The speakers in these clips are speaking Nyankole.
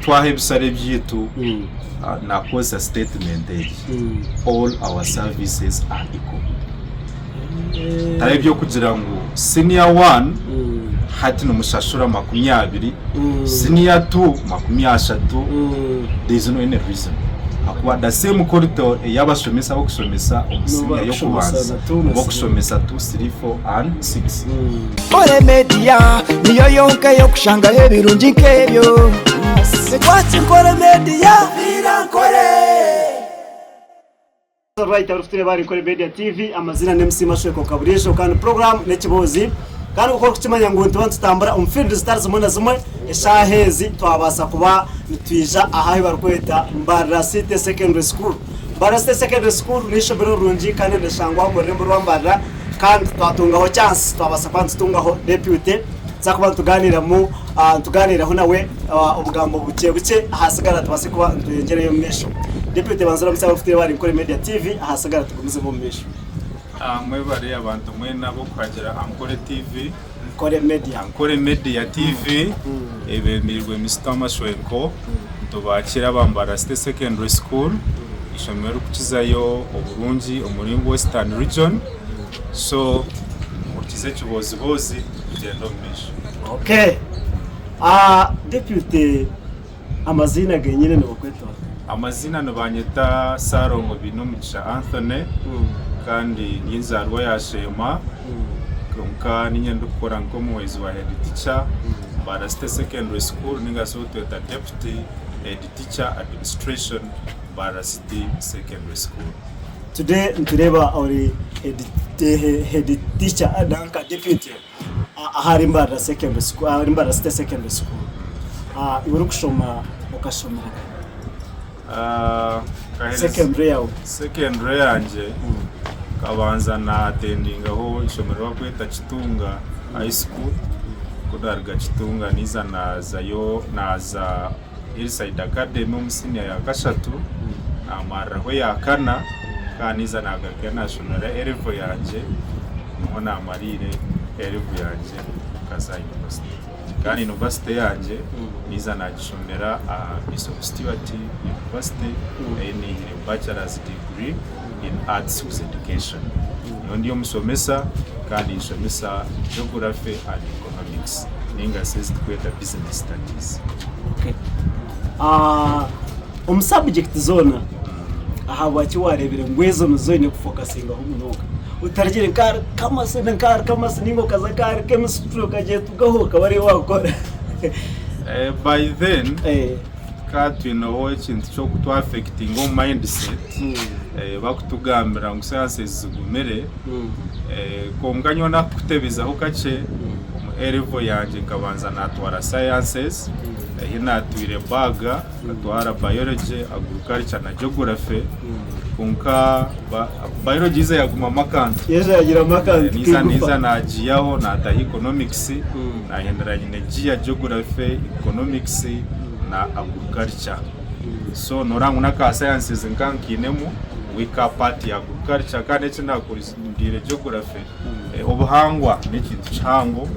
Twaha ebisare byaitu nakozesa statement egi, all our services are equal. Tari eby'okugira ngu senior one hati nimushashura 20, senior two 30, there is no any reason. Ahakuba the same quality ei abashomesa barikushomesa omu senior y'okubanza nibo barikushomesa two, three, four and six. Nkore Media niyo yonka ey'okushangaho ebirungi nk'ebyo. Twaki Nkore Media. Viira Nkore. Right abarikutureeba ahari Nkore Media TV, amazina ni MC Mashweko Kaburisho kandi program n'ekiboozi. Kandi nk'oku orikukimanya ngu nituba nitutambura omu field zitari zimwe na zimwe, eshaaha ezi twabaasa kuba nitwija aha ahu barikweta Mbarara City Secondary School. Mbarara City Secondary School n'eishomero rirungi kandi nirishangwa omu rurembo rwa Mbarara kandi twatungaho chance twabaasa kuba nitutungaho deputy tuza kuba nitugaaniiramu nitugaaniiraho nawe obugambo bukye bukye ahasigara tubaase kuba nitweyongyerayo omu maisho. Deputy banza oramutsye abarikutureeba ahari Nkore Media TV ahasigara tugumizemu omu maisho. Mwebare abantu mwena ab'okuhagira Ankole TV. Nkore Media. Ankole Media TV ebembeirwe Mister Mashwenko nitubaakira aba Mbarara City Secondary School eishomero erikukizayo oburungi omuri Western Region so muhurikize ekibooziboozi tugyende omu maisho. Okay. Deputy amaziina genyine nibakweta ota? Amaziina nibanyeta Ssalongo Bainomugisha Anthony kandi ndi enzaarwa ya Sheema kwonka niinye ndikukora nk'omuhwezi wa head teacher Mbarara City Secondary School ninga shi ou tweta Deputy Head Teacher Administration Mbarara City Secondary School. Today nitureeba ori head teacher nanka deputy ahari Mbarara Secondary School, ahari Mbarara City Secondary School. Iwe orikushoma okashomera nkahi? Secondary yaawe. Secondary yangye nkabanza na attendingaho eishomero ribarikweta Kitunga High School, ku naaruga Kitunga naiza naazayo naaza Hillside Academy omu siniya ya kashatu, naamariraho eya kana, kandi naiza naagarukayo naashomera A level yangye, niho naamariire A level yangye nkaza aha university. Kandi university yangye naiza naagishomera aha Bishop Stuart University ei naihire Bachelor's degree in Arts with Education. Nyowe ndi omushomesa kandi nshomesa Geography and Economics ninga shi ezi turikweta Business Studies. Okay. Omu subject zoona ahabwaki wareebire ngu ezo nizo oine kufokasingaho munonga otarugire nka ahari commerce nka ahari commerce ninga okaza nka ahari chemistry okagyetugaho okaba ariyo waakora? By then tukaba twineho ekintu ky'okutwafekitinga omu mindset bakutugambira ngu sciences zigumire kwonka nyowe nakukutebezaho kakye omu A level yangye nkabanza natwara sciences ahi natwire bag nkatwara biology, agriculture na geography kwonka biology eiza yagumamu akantu Eiza yagiramu akantu Niiza niiza nagiihaho nataho economics nahendera nyine gear geography, economics na agriculture. So noreeba ngu n'aka sciences nka nkainemu we ka part ya agriculture kandi eki nakundiire geography obuhangwa n'ekintu kihango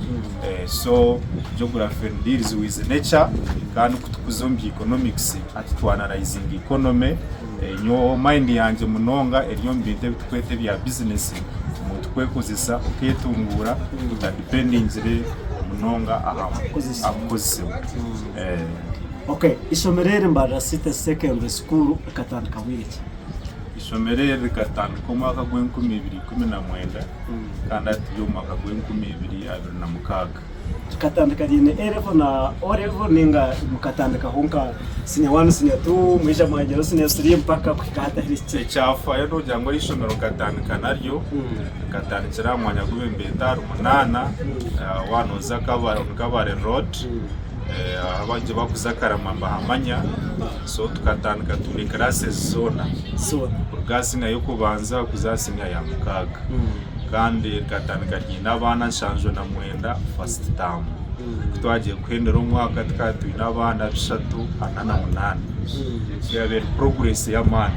so geography deals with nature kandi ku tukuza omu bya economics hati twa analyzinga economy nyowe mind yangye munonga eri omu bintu ebi tukweta ebya business omuntu kwekozesa oketunguura otadipendingire munonga aha kukozesibwa. Okay, eishomero eri Mbarara City Secondary School rikatandika bwire ki? Eishomero eri rikatandika omwaka gw'e 2019 kandi hati turi omu mwaka gw'e 2026. Rikatandika riine A level na O level ninga mukatandikaho nka senior one, senior two, mwaija mwagyeraho senior three mpaka kuhika hati ahu rihikire? Ekyafaayo noogira ngu eri ishomero nkatandika naryo, rikatandikira aha mwanya gu bembeeta ahari munaana waaba nooza Kabale road. Ahu abaingi barikuza Karama nibahamanya so tukatandika twine classes zoona kuruga aha siniya y'okubanza kuza aha siniya ya mukaaga kandi rikatandika ryine abaana 79 first term. Ku twagiye kuhendera omwaka tukaba twine abaana 348 so yaaba eri progress y'amaani.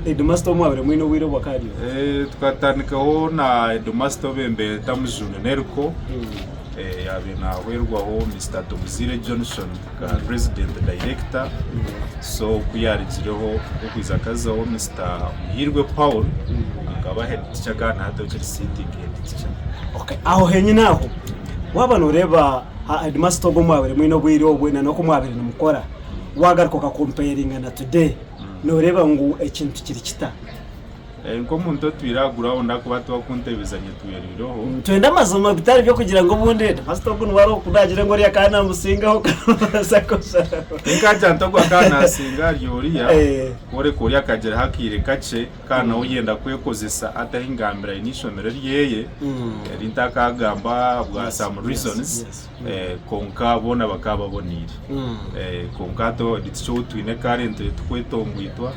Headmaster ou mwabaire mwine obwire obwo akaba ari oha? Tukatandikaho na headmaster ou bembeeta Mujuni Neriko. Yaabaire naahwerwaho Mister Tumuziire Johnson nka President Director. So ku yaarugireho okwija akazaho Mister Muhiirwe Paul akaba head teacher kandi na hati okiri sitting head teacher. Okay, aho henyine aho waaba nooreeba headmaster ogwo mwabaire mwine obwire obwe na n'oku mwabaire nimukora, waagaruka okakomparinga na today, nooreeba ngu ekintu kiri kita? Nk'omuntu otwire aha ground ahakuba tibakuntebeza nyetweriireho. Nitwenda amazima bitari by'okugira ngu obundi headmaster ogu niwe ariho ku naagira ngu oriya akaba naamusingaho karabaasa kusharaho. Tinkagira nti ogu akaba naasinga ahari oriya, kworeka oriya akagiraho akaire kakye kandi nawe yenda kwekozesa ataho engambira aine eishomero eryeye eri ntakagamba ahabwa some reasons. Kwonka boona bakaba baboneire. Kwonka hati tikyo ou twine currently tikwetongwitwa,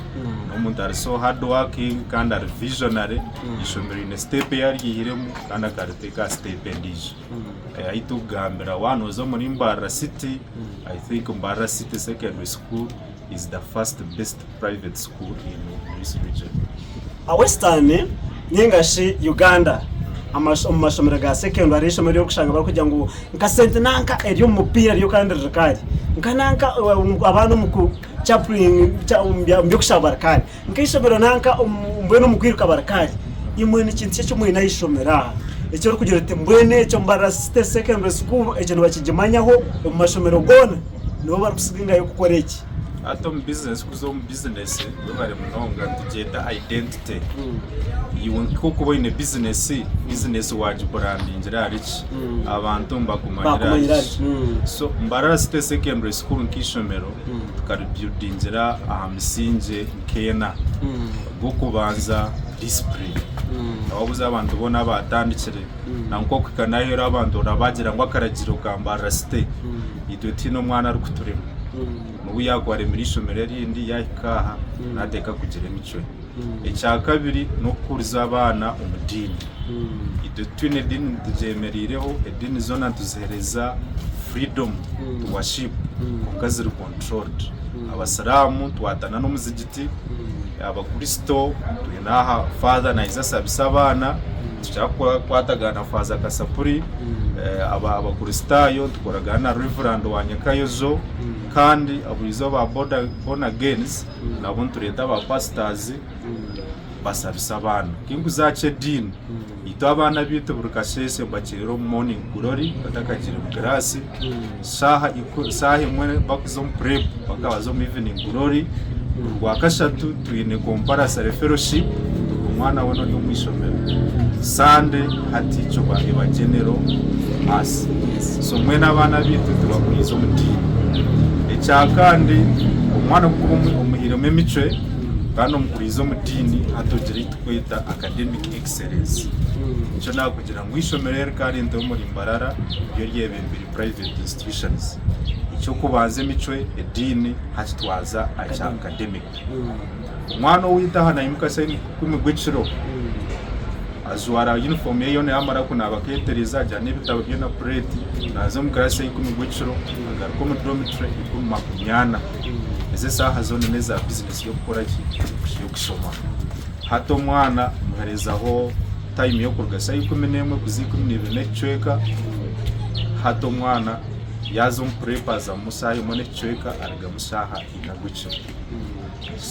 n'omuntu ari so hard working kandi ari visionary, eishomero riine step ei aryihiremu kandi akariteeka aha step endiijo. Ahu turikugambira waaba nooza omuri Mbarara city, I think Mbarara city secondary school is the first best private school in this region. Western ninga shi Uganda omu mashomero ga secondary hariho eishomero eryorikushanga barikugira ngu nka sente nanka eri omu mupiira ryo kandi riri kare nka nanka abaana omu ku omu by'okushaba bari kare nk'eishomero nanka mbwenu omu kwiruka bari kare imwe ni kintu ki eki mwine aha ishomero aha eki orikugira oti mbwenu ekyo Mbarara City Secondary School ekyo nibakigimanyaho omu mashomero goona nibo barikusigayo kukora eki. Hati omu bizinesi kuza omu bizinesi webare munonga nitugyeta identity. Iwe nk'okuba oine bizinesi, bizinesi wagiburandingira ahari ki? Abantu nibakumanyira ahari ki? So Mbarara City Secondary School nk'eishomero tukaribuildingira aha misingye nk'ena. Ogw'okubanza discipline. Wabuuza abantu boona abaatandikire na nk'okuhika n'aheeru abantu orabagira ngu akaragiro ka Mbarara City itwe tihaine omwana arikuturema. N'obu yaakuba aremire eishomero erindi, yaahika aha naateeka kugira emicwe. Ekyakabiri n'okukuriza abaana omu diini. Itwe titwine ediini nitugyemereireho, ediini zoona nituziheereza freedom to worship kwonka ziri controlled. Abasiraamu twatana n'omuzigiti, Abakristo twine aha father naija ashabisa abaana, nitukira kukwatagana na Faaza Kasapuri, Abakristaayo nitukoragana na Reverand wa Nyakayojo kandi buriizooba aba born agains nabo nitureeta aba pastors bashabisa abaana. Kinkuza aha ky'ediini, itwe abaana baitu buri kasheeshe bakyerera omu morning glory batakagiire mu kiraasi, shaaha emwe bakuza omu prep bakabaza omu evening glory, buri rwakashatu twine compulsory fellowship omwana weena ori omu ishomero, Sunday hati ekyo eba general mass. So mbwenu abaana baitu tubakuriize omu diini. Ekyakandi omwana ku orikuba omuhairemu emicwe kandi omukuriize omu diini hati ogira ei turikweta academic excellence. Nikyo naakugira ngu eishomero eri currently omuri Mbarara niryo ryebembire private institutions. Eky'okubanza emicwe, ediini hati twaza aha kya academic. Omwana owaitu aha naimuka shaaha ikumi gw'ekiro ajwara yunifoomu ye yoona yaamara kunaaba akeetereza ajyana ebitabo bye na pureeti naaza omu kiraasi shaaha ikumi gw'ekiro agaruka omu domitore 10:40. Ezo eshaaha zoona n'eza bizinesi y'okukora ki? Y'okushoma. Hati omwana muherezaho tayimu y'okuruga shaaha 11 kuza 12 n'ekicweka, hati omwana yaaza omu purepu azamu shaaha emwe n'ekicweka arugamu shaaha ina gw'ekiro.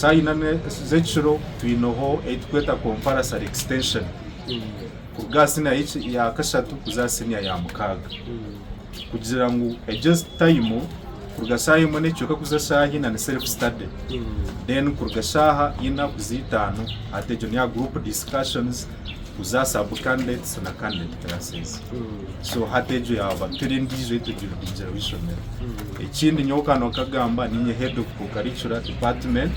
Shaaha ina z'ekiro twineho ei turikweta compulsory extension kuruga aha siniya ya kashatu kuza aha siniya ya mukaaga kugira ngu egyo tayimu kuruga shaaha emwe n'ekicweka kuza shaaha ina ni self study then kuruga shaaha ina kuza itaano hati egyo niya group discussions kuza aha sub candidates na candidate classes. So hati egyo yaaba turi endiijo ei tugirugireho eishomero. Ekindi nyowe kano nkagamba niinye head of co-curricular department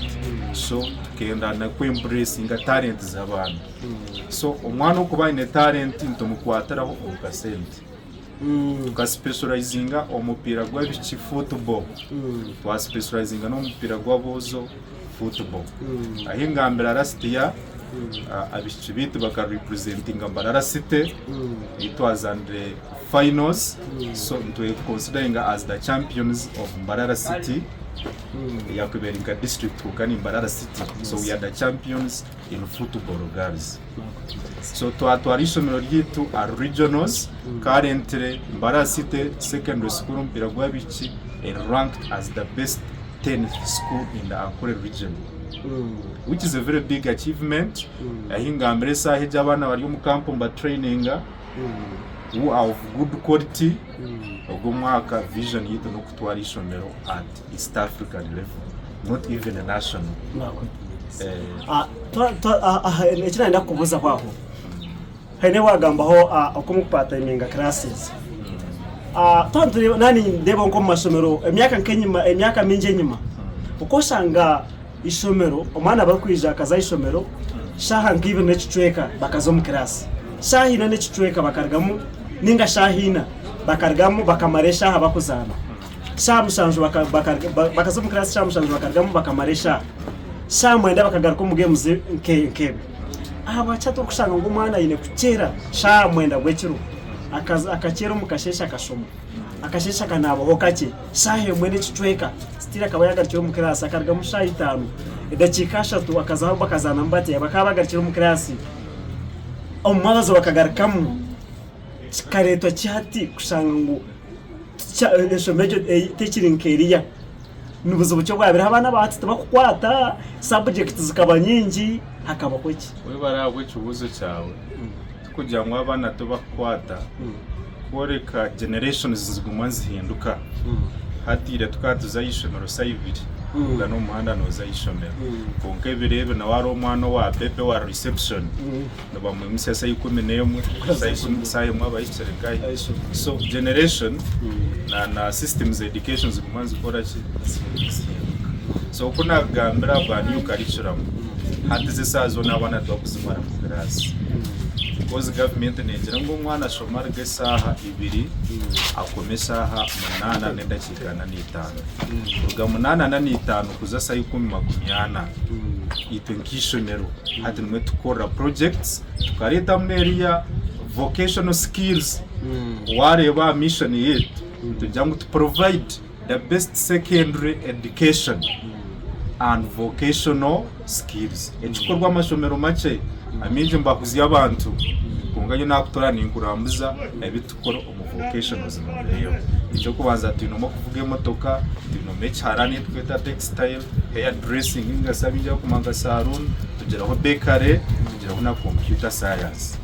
so tukenda na ku embracinga talent z'abaana. So omwana okuba aine talent nitumukwatiraho omu kasente. Tuka specializinga omupiira gw'abaishiki football, twa specializinga n'omupiira gw'aboojo football. Ahi ngambira last year abaishiki baitu baka representinga Mbarara City ei twazanire finals so nitwe consideringa as the champions of Mbarara City. Eyakuba eri nka district kwonka ni Mbarara City. So we are the champions in football girls. So twatwara eishomero ryaitu aha regionals. Currently Mbarara City Secondary School omupiira gw'abaishiki eri ranked as the best 10th school in the Ankole region. Which is a very big achievement. Ahi ngambire esaaha egi abaana bari omu camp nibatraininga who are of good quality. Ogu omwaka vision yaitu n'okutwara eishomero at East African level not even a national. Ah, eki nayenda kukubuuzaho aho haine wagambaho oku mukupatayiminga classes. Twaba nitureeba naaba nindeeba nk'omu mashomero emyaka nk'enyima emyaka mingi enyima oku oshanga ishomero omwana barikwija akaza aha ishomero shaaha nka ibiri n'ekicweka bakaza omu kiraasi shaaha ina n'ekicweka bakarugamu ninga shaaha ina bakarugamu bakamara eshaaha bakuzaana shaaha mushanju bakaza omu kiraasi shaaha mushanju bakarugamu bakamara eshaaha shaaha mwenda bakagaruka omu games nk'ebyo. Ahabwaki hati orikushanga ngu omwana aine kukyera shaaha mwenda gw'ekiro akakyera omu kasheeshe akashoma, akasheeshe akanaabaho kakye, shaaha emwe n'ekicweka still akaba yaagarukire omu kiraasi akarugamu shaaha itaano edakiika ashatu akazaho bakazaanamu batya bakaba bagarukire omu kiraasi omu mwabazo bakagarukamu kikareetwa ki hati kushanga ngu Enshomi egyo tekiri nk'eriya. Ni buzibu ki obwabaireho abaana aba hati tibakukwata, sabujekiti zikaba nyingi, hakabaho ki? Webare ahabw'ekibuuzo kyawe. Tikugira ngu abaana tibakukwata, kworeka generations niziguma nizihinduka. Hati ira tukaba tuza aha ishomero saaha ibiri, oruga n'omu muhanda nooza aha ishomero. Kwonka ebiro ebi nawe ari omwana owa bebe owa reception. Nibamwimutsya saaha 11, saaha emwe aba ahikire nkahi. So generation na na systems education ziguma nizikora ki? Nizihinduka. So oku nakugambira aha bwa new curriculum, hati ezi esaaha zoona abaana tibakuzimara omu class. Because government negira ngu omwana ashome aruge esaaha ibiri akome esaaha munaana n'edakiika ana n'itaano. Kuruga munaana ana n'itaano kuza saaha 10:40, itwe nk'eishomero Hati nimwe tukukorera projects tukareetamu n'eriya vocational skills. Waareeba aha mission yaitu nitugira ngu to provide the best secondary education and vocational skills. Ekikorwa amashomero makye amaingi nibahuzya abantu kwonka nyowe naakutoora ninkurambuza ebi turikukora omu vocationals noobireeba. Eky'okubanza twinemu okuvuga emotoka, twinemu ekiharani eki turikweta textile, hair dressing ninga shi abaingi abakumanya nka saluuni, tugiraho bakery, tugiraho na computer science.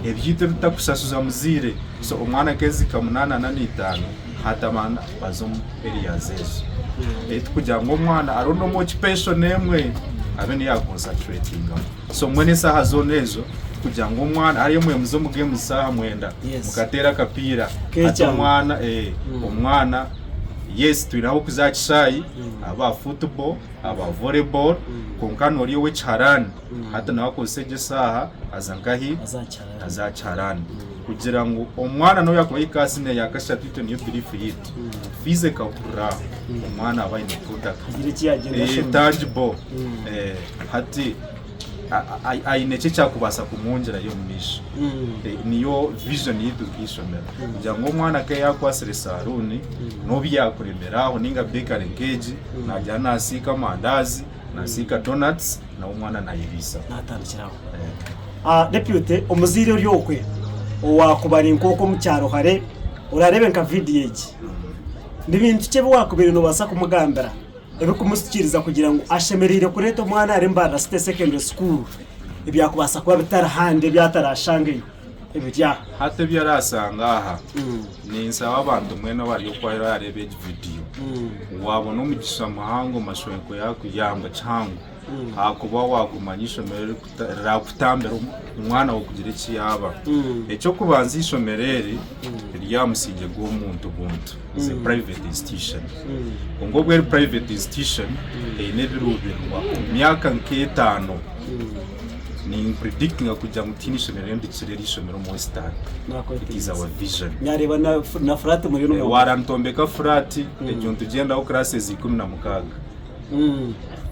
Ebyaitu ebitakushashuza muzaire, so omwana akeezika munaana ana n'eitaano hati abaana baza omu areas ezo. Tikugira ngu omwana aronde omu occupation emwe abe niyo yaconcentratingamu. So mbwenu esaaha zoona ezo kugira ngu omwana hariyo imwe muze omu games saaha mwenda Yes. mukateera akapiira hati Kekyanga. omwana eh, omwana yes twine ab'okuza aha kishaayi aba football aba volleyball kwonka n'ori ow'ekiharani hati nawe akozesa egyo esaaha aza nkahi Aza aha kiharani. aza aha kiharani kugira ngu omwana n'obu yaakuba ahika aha siniya ya kashatu itwe niyo belief yaitu fees ekahurira aho omwana aba aine product Agira eki yaagyenda Eh, ashoma. tangible Eh, hati aine eki ekyakubaasa kumwongyerayo omu maisho. Niyo vision yaitu nk'eishomero kugira ngu omwana ku yaakwatsire saruuni n'obu yaakuremera aho nainga bakery nk'egi naagira naasiika amandaazi, naasiika donuts nawe omwana naayebiisaho. Naatandikira aho. Deputy, omuzaire ori okwe owaakuba ari nk'okwo omu kyaro hare oraareebe nka vidiyo egi, ni bintu ki ebi waakubaire noobaasa kumugambira? Ebirikumusikiiriza kugira ngu ashemereire kureeta omwana ahari Mbarara City Secondary School ebyakubaasa kuba bitari handi ebi atarashangeyo ebiri aha. Hati ebi arashanga aha, ninsaba abantu mwena abari oku arareeba egi vidiyo, wabona omugisha muhango mashwenko yakuyamba kihango ahakuba wakumanya ishomero rirakutambira omwana wawe kugira eki yaba. Ekyokubanza ishomero eri riri aha musingye gw'omuntu buntu, is a private institution. Kwonka obu eri private institution eine ebiruubirirwa omu myaka nk'etaano nimpredictinga kugira ngu tihaine ishomero erindi rikira eri ishomero omu Western. It is our vision. Nyareeba na flat muriyo nimwongyera. Warantombeka flat egyo nitugyendaho classes 16.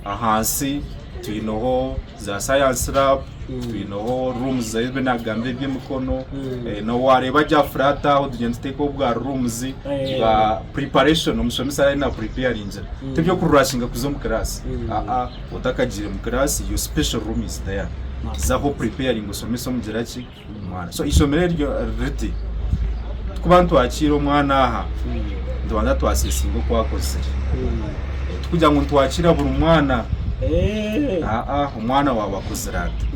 Ahansi. Twineho za science lab, twineho rooms ebi nagambire eby'emikono, wareeba gya flat aho tugyenda tuteekaho bwa rooms bwa preparation omushomesa araabe na preparingira. Tibyokurashinga kuza omu class, aa otakagiire omu class your special room is there. Zaho opreparinge oshomese omugira ki? Omwana. So eishomero eryo riti, tukuba nitwakiira omwana aha, nitubanza twasesinga oku akozire. Tikugira ngu nitwakiira buri mwana, aa omwana waawe akozire ata.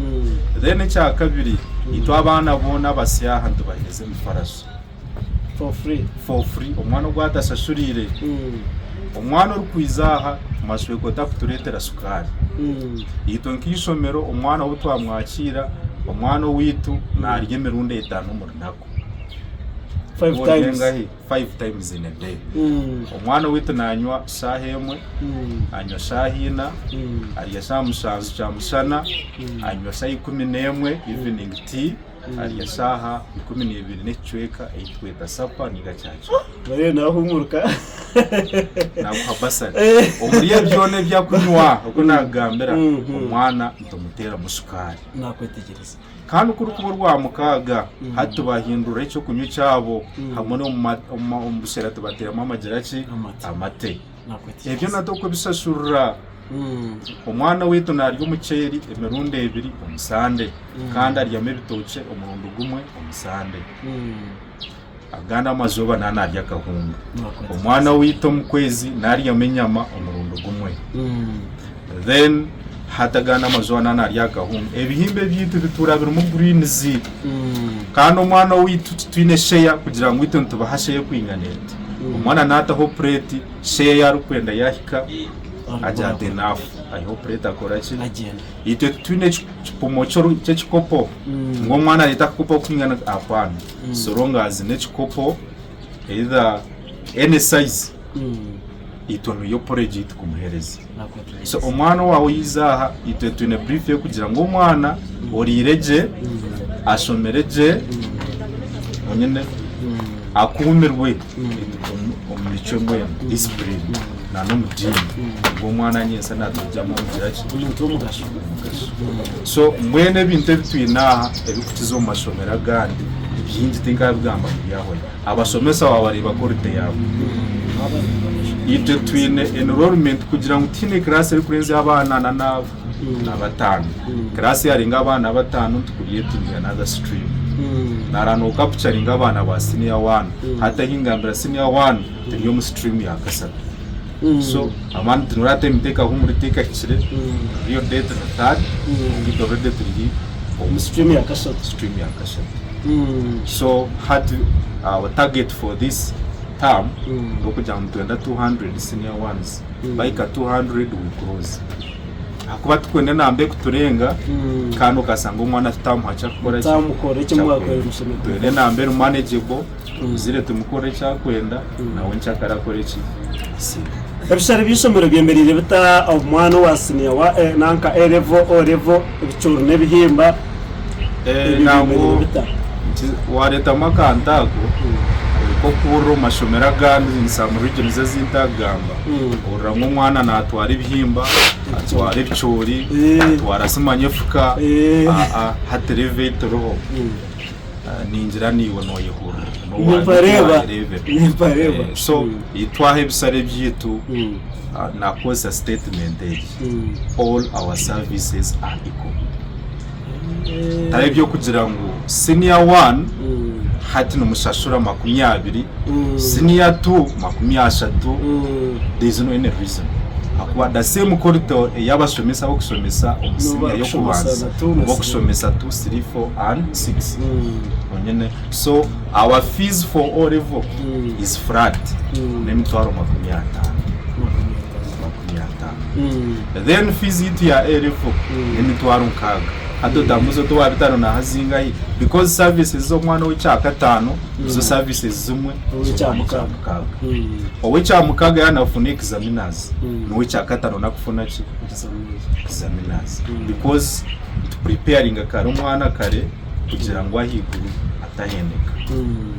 Then ekyakabiri, itwe abaana boona abasya aha nitubaheereza emifaraso. For free. For free, omwana ogu atashashuriire. Omwana orikwiza aha mashweka otakutureetera sukaari. Itwe nk'eishomero omwana ou twamwakiira, omwana owaitu naarya emirundi etaano omu runaku. Five Orya times. engahi? Five times in a day. Omwana owaitu naanywa shaaha emwe, anywa shaaha ina, arya shaaha mushanju kyamushana, anywa shaaha 11 evening tea. Arya shaaha 12 n'ekicweka ei tweta sapa ninga kyakiro. Bariyo nahumuruka. Nakuha basari. Omuri ebyo byona ebi akunywa oku nakugambira omwana nitumuteeramu shukaari. Nakwetegyereza. Kandi ku rukuba orwamukaaga hati tubahindurira ekyokunywa ekyabo hamwe n'omu bushera tubateeramu amagira ki? Amate. Nakwetegyereza. Ebyo nabyo okubishashurira. Omwana waitu naarya omuceeri emirundi ebiri omu sande kandi aryamu ebitookye omurundi gumwe omu sande. Agandi amazooba naaba naarya akahunga. Omwana waitu omu kwezi naaryamu enyama omurundi gumwe. Then hati agandi amazooba naaba naarya akahunga. Ebihimba ebyaitu bituura birimu greens kandi omwana owaitu titwine sheya kugira ngu itwe nitubaha sheya ekwingana eti. Omwana naataho pureeti sheya ei arikwenda yaahika agira ati enough aiha pureti akora ki Agyenda. itwe titwine kipimo ky'ekikopo ngu omwana areete akakopo akwingana apana so long as n'ekikopo either any size itwe niyo porridge ei tukumuhereza so omwana owaawe yaiza aha itwe twine brief y'okugira ngu omwana oriire gye ashomire gye onyine akuumirwe omu micwe mbwenu discipline na n'omu diini ngu omwana nyentsya naatugyamu omugira ki Omuntu w'omugasho. omugasho so mbwenu ebintu ebi twine aha ebikukiza omu mashomero agandi bingi tinkabigamba ngu byahwayo abashomesa waabareeba quality yaabo itwe twine enrollment kugira ngu tihaine class erikurenzya abaana ana na bataano class yarenga abaana bataano nitucreatinga another stream Nara nokapucharinga abaana ba senior one hati ahi ngambira senior one turi omu stream ya kashatu so abandi tinora time tekahumura tekahikire real date ni third itwe already turi omu stream ya kashatu stream ya kashatu so hati our target for this term n'okugira ngu nitwenda 200 senior ones bahika 200 we close Ahakuba tikwenda enamba ekuturenga kandi okasanga omwana tutamuha kyakukora ki? Mutamukora eki mwakorera omushomero. Twenda enamba eri manageable, omuzaire tumukore eki akwenda, nawe nkyakare akore ki? Asiime. Ebishare by'eishomero byemereire bita omwana owa siniya wa nanka A level, O level, ebicoori n'ebihimba Eh, ebi nangwo byemereire bita? Wareetamu akantu ako k'okuhurira omu mashomero agandi in some regions ezi ntakugamba, ohurira ngu omwana naatwara ebihimba, atwara ebicoori, atwara simanya efuka, aa hati level ei turiho ningira naiwe nooyehurira Nimpareeba, nimpareeba. So twaha ebisare byaitu nakukozesa statement egi, all our services are equal. Tari eby'okugira ngu siniya wani hati nimushashura 20, siniya tu 30, there is no any reason. Ahakuba the same quality ei abashomesa barikushomesa omu siniya y'okubanza nibo barikushomesa tu, siri, fo and sigisi. Onyine so our fees for O level is flat n'emitwaro 50. 50. Then fees yaitu ya A level n'emitwaro 60. Hati otambuza oti owa bitaano naaha zingahi because services z'omwana ow'ekyakataano nizo services zimwe z'omwana ow'ekyamukaaga. Ow'ekyamukaaga yaaba naafuna examiners, n'ow'ekyakataano nakufuna ki? Examiners. Because nitupreparinga kare omwana kare kugira ngu ahaiguru atahendeka.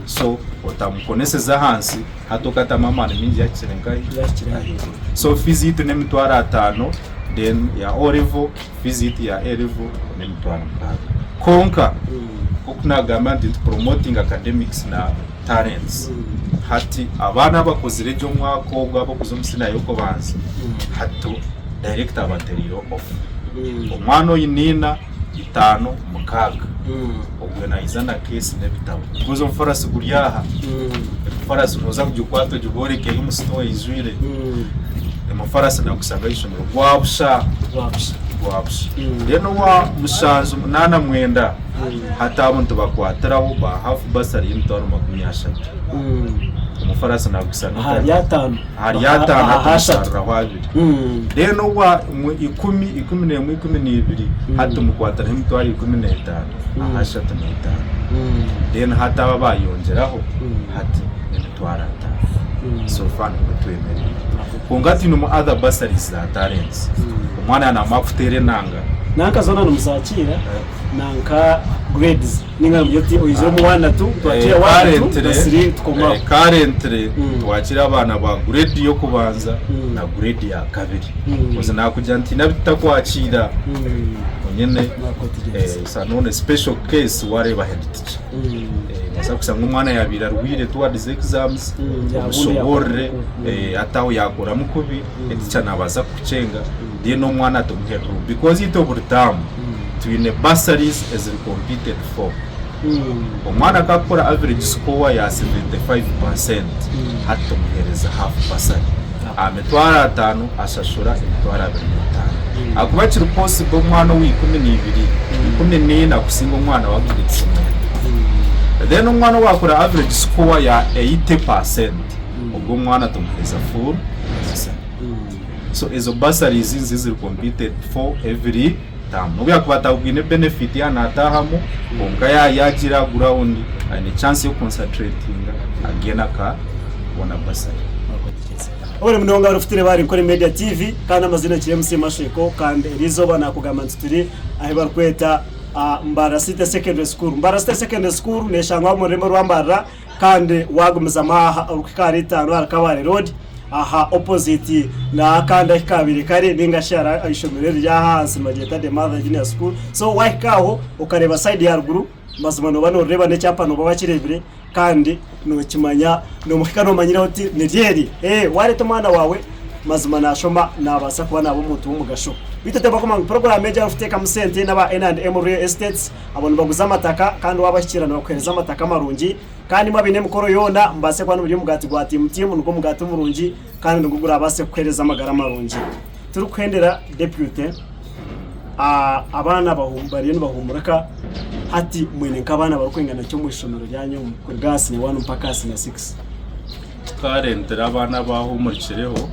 So otamukoneseza ahansi Hati okatamu amaani maingi yahikire nkahi? Yahikire ahaiguru. So fees yaitu n'emitwaro ataano. Then eya O level, fees yaitu ya A level n'emitwaro mukaaga. Kwonka nk'oku naagamba nti nitu promotinga academics na talents, hati abaana abakozire gye omwaka ogu abarikuza omu siniya y'okubanza, hati director abatereireho offer. Omwana oine ina, itaano, mukaaga, ogwe naija na case n'ebitabo because omufarasi guri aha, emifarasi nooza kugikwata ogibooreke eri omu sitoowa eijwire. Omufarasi nagushanga aha ishomero gwabusha gwabusha. Then owa mushanju munaana mwenda hati abo nitubakwatiraho ba half bursary y'emitwaro 30. Omufarasi nagushanga Ahari ataano. Ahari ataano Aha hati ashatu. tumusharuraho abiri. Then owa ikumi, 11, 12 hati tumukwatiraho emitwaro 15 aha 35. Then hati abo abayongyeraho hati n'emitwaro ataano. So far nikwo twemereire. Kwonka twinemu other bursaries za talents. Omwana yaaba naamara kuteera enanga. Nanka zoona nimuzakiira nanka grades ninga nimugira oti oizire omu one na two twakiira one na two na three tukomaho. Currently twakira abaana ba grade y'okubanza na grade ya kabiri. Because nakugira nti haine abu tutakwakira onyine none special case wareeba head teacher. Nobaasa kushanga omwana yabaire arwaire towards exams omushoboorore hati aho yakoramu kubi teacher nabaasa kukucenga then omwana tumuhe room because itwe buri term twine bursaries eziri competed for. Omwana ku akukora average score ya 75% hati tumuheereza half bursary. Aha mitwaro ataano ashashura emitwaro 25. Ahakuba kiri possible omwana owa 12, 14 kusinga omwana wa grade 9. Then omwana owakora average score ya 80% ogwo omwana tumuheereza full bursary. So ezo bursaries nizo eziri competed for every term. Nobu yakuba atabwine benefit yaaba naataahamu kwonka yaagira aha ground aine chance y'okuconcentratinga again akabona bursary. Obure munonga orufutire bari Nkore Media TV kandi amazina kiri MC Masheko kandi erizooba nakugamba nti turi ahi barikweta Mbarara City Secondary School. Mbarara City Secondary School neshangwa omu rurembo rwa Mbarara Kandi waagumizamu aha orikuhika ahari Itaano ahari Kabale Road aha opposite n'akandi ahu kaabaire kari nainga shi hariho eishomero eriri aha ahansi nibaryeta The Mother Junior School. So waahika aho okareeba sayidi ya ruguru mazima nooba nooreeba n'ekyapa nooba wakireebire kandi nookimanya noohika noomanyiraho oti niryo eri. Waareeta omwana waawe mazima naashoma naabaasa kuba naaba omuntu w'omugasho. Beitu oteebwa kumanya ngu puroguraamu egi ahu orikuteekamu sente n'aba N and M Real Estates. Abo nibaguza amataka, kandi waabahikiirira nibakuheereza amataka marungi. Kandi imwe abaine emikoro yoona, mubaase kuba nimurya omugaati gwa Timu-Timu, nigwo mugaati murungi, kandi nigwo guraabaase kukuheereza amagara marungi. Turikuhendera Deputy, abaana bariyo nibahuumurika hati mwine nk'abaana barikwingana ki omu ishomero ryanyu omu kuruga aha siniya wani mpaka aha siniya sikisi? Tukareetera abaana abaahumurikireho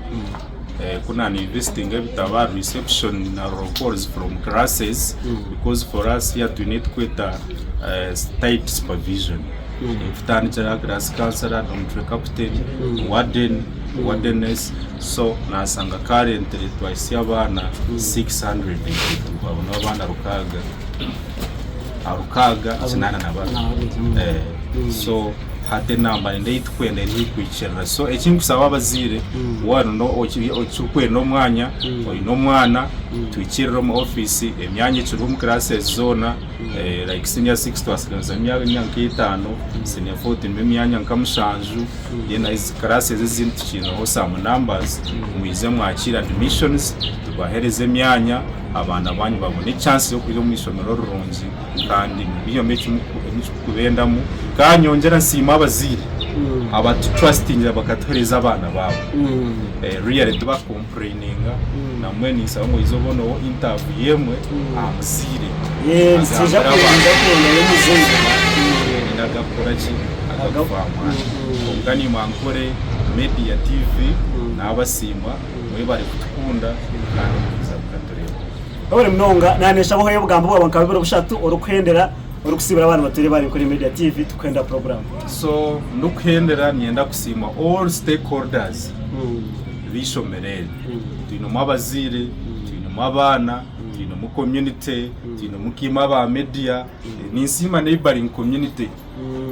ku naninvesitinga ebitabo aha reception na roll calls from classes because for us here twine ekiturikweta tight supervision kutandikira aha class counsellor, dormitory captain, warden, wardeness so nashanga currently twahitsya abaana 682 abo n'abaana rukaaga 682 so Hati enamba nenda ei turikwenda eri haihi kuhikirira. So eki nkusaba abazaire waaba okirikwenda omwanya, oine omwana, tuhikirire omu ofiisi, emyanya ekiriho omu classes zoona like senior six twasigaza emyanya nk'etaano, senior four twinemu emyanya nka mushanju, then ezi classes ezindi tukiineho some numbers, mwije mwakiire admissions tubaheereze emyanya, abaana baanyu babone chance y'okuza omu ishomero rirungi. Kandi mubihemu eki murikubendamu. Kandi nyongyera nsiima abazaire abatutrustingira bakatuhereza abaana baabo. Really tibakucomplaininga. Nambwenu ninsaba ngu oize oboneho interview emwe aha muzaire. Nitwija Agambire kubanza abaana kurondayo omuzaire. Nyine agakukora ki? Agakufa aha mwanya. Kwonka naimwe Ankole Media TV nabasiima mwebare kutukunda kandi mukiza mukatureeba. Webare munonga naneshabaho obugambo bwawe nka bubiri bushatu orikuhendera orikusibura abantu batwire bari Nkore Media TV tukuhendera program. So ndikuhendera niinyenda kusiima all stakeholders b'eishomero eri. Twinemu abazaire, twinemu abaana, twinemu community, twinemu nkaimwe aba media, ninsiima neighboring community.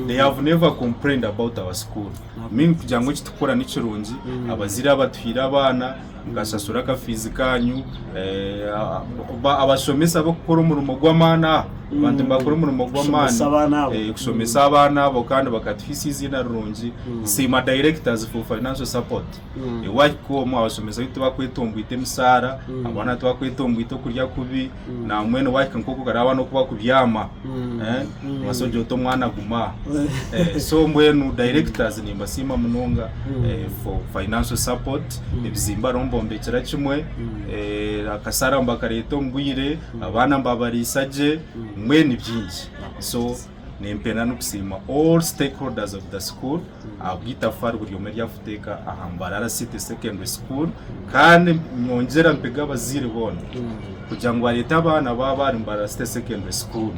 They have never complained about our school. Meaning kugira ngu eki tukukora ni kirungi, abazaire abatuhaire abaana, mukashashura aka fees kanyu, abashomesa abakukora omurimo gw'amaani aha, abantu nibakora omurimo gw'amaani Kushomesa abaana abo. kushomesa abaana abo kandi bakatuhaisa eiziina rirungi. Nsiima directors for financial support. Wahika omu abashomesa baitu tibakwetomboita emisaara, abaana tibakwetomboita okurya kubi, nambwenu wahika nk'oku okareba n'oku bakubyama, nobaasa kugira oti omwana aguma aha. So mbwenu directors nimbasiima munonga for financial support, ebizimbe hariho mbombekyera kimwe, akasara nibakareeta omu bwire, abaana mbabariisa gye, mbwenu ni bingi. So nimpenda n'okusiima all stakeholders of the school ahabw'eitafaari buri omwe eryakuteeka aha Mbarara City Secondary School kandi nyongyera mpige abazaire boona kugira ngu bareete abaana baabo ahari Mbarara City Secondary School.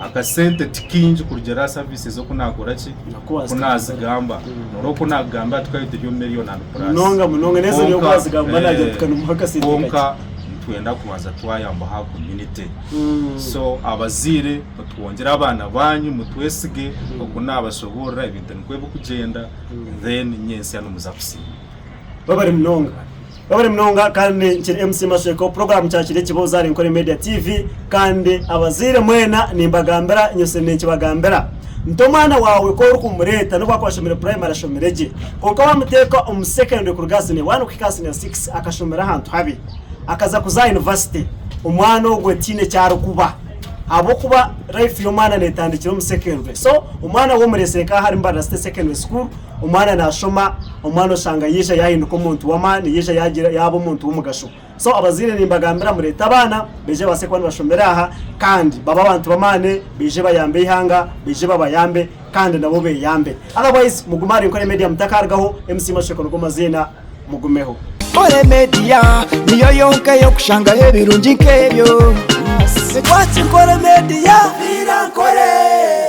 Akasente ti kaingi kurugiirira aha services oku naakora ki? Oku naazigamba. Noreeba oku naakugambira tukaba turi omu million and plus. Munonga munonga n'ezo Kwonka, oku wazigamba nagira eh, tukanumuha akasente kakye. kwonka nitwenda kubanza twayamba aha community. So abazaire mutwongyere abaana banyu mutwesige oku nabashoboorora ebintu nikwo bikugyenda then nyentsya nimuza kusiima. Webare munonga. Webare munonga kandi nkiri MC Mashweko program kyakiri ekibuuzo ahari Nkore Media TV kandi abazaire mwena nimbagambira nyose ninkibagambira nti omwana waawe ku orikumureeta nobu akuba ashomire primary ashomire gye kwonka wamuteeka omu secondary kuruga aha senior one kuhika aha senior six akashomera ahantu habi akaza kuza aha university omwana ogwo tihaine eki arikuba ahabw'okuba life y'omwana netandikira omu secondary so omwana waaba omureetsire nk'aha ahari Mbarara City Secondary School omwana nashoma omwana oshanga yaija yahinduka omuntu w'amaani yaija yagira yaaba omuntu w'omugasho so abazaire nimbagambira mureete abaana baije babaase kuba nibashomera aha kandi babe abantu b'amaani baije bayambe eihanga baije babayambe kandi nabo beyambe otherwise mugume ahari Nkore Media mutakarugaho MC Masheko nigo maziina mugumeho. Nkore Media niyo yonka ey'okushangaho ebirungi nk'ebyo. Twaki Nkore Media. Nkore.